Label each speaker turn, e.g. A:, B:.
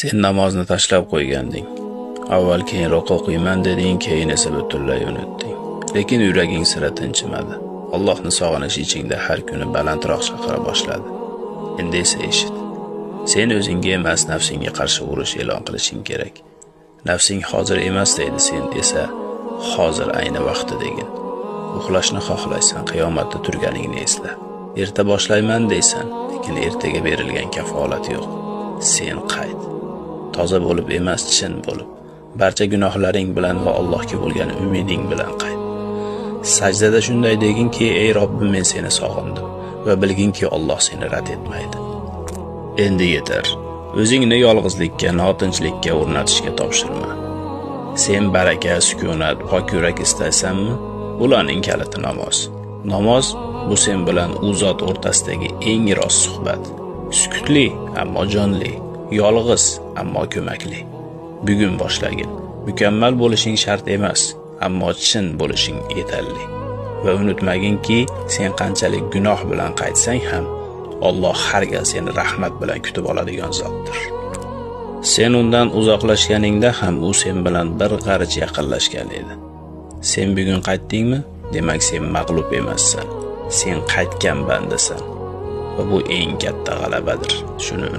A: Sen namozni tashlab qo'yganding. Avval keyinroq o'qiyman deding, keyin esa butunlay unutding. Lekin yuraging sira tinchimadi. Allohni sog'inish ichingda har kuni balandroq chaqira boshladi. Endi esa eshit. Sen o'zingga emas, nafsingga qarshi urush e'lon qilishing kerak. Nafsing hozir emas deydi, sen esa hozir ayni vaqti degin. Uxlashni xohlaysan, qiyomatda turganingni esla. Erta boshlayman deysan, lekin ertaga berilgan kafolat yo'q. Sen qayt. Toza bo'lib emas, chin bo'lib. Barcha gunohlaring bilan va Allohga bo'lgan umiding bilan qayt. Sajdada shunday deginki, ey Robbim, men seni sog'indim va bilginki, Alloh seni rad etmaydi. Endi yetar. O'zingni yolg'izlikka, notinchlikka o'rnatishga topshirma. Sen baraka, sukunat, pok yurak istaysanmi? Ularning kaliti namoz. Namoz bu sen bilan u zot o'rtasidagi eng rost suhbat. Sukutli, ammo jonli, yolg'iz, ammo ko'makli. Bugun boshlagin. Mukammal bo'lishing shart emas, ammo chin bo'lishing yetarli. Va unutmaginki, sen qanchalik gunoh bilan qaytsang ham, Alloh har gal seni rahmat bilan kutib oladigan zotdir. Sen undan uzoqlashganingda ham u sen bilan bir g'arich yaqinlashgan edi. Sen bugun qaytdingmi? Demak, sen mag'lub emassan. Sen qaytgan bandasan. Va bu eng katta g'alabadir. Shuni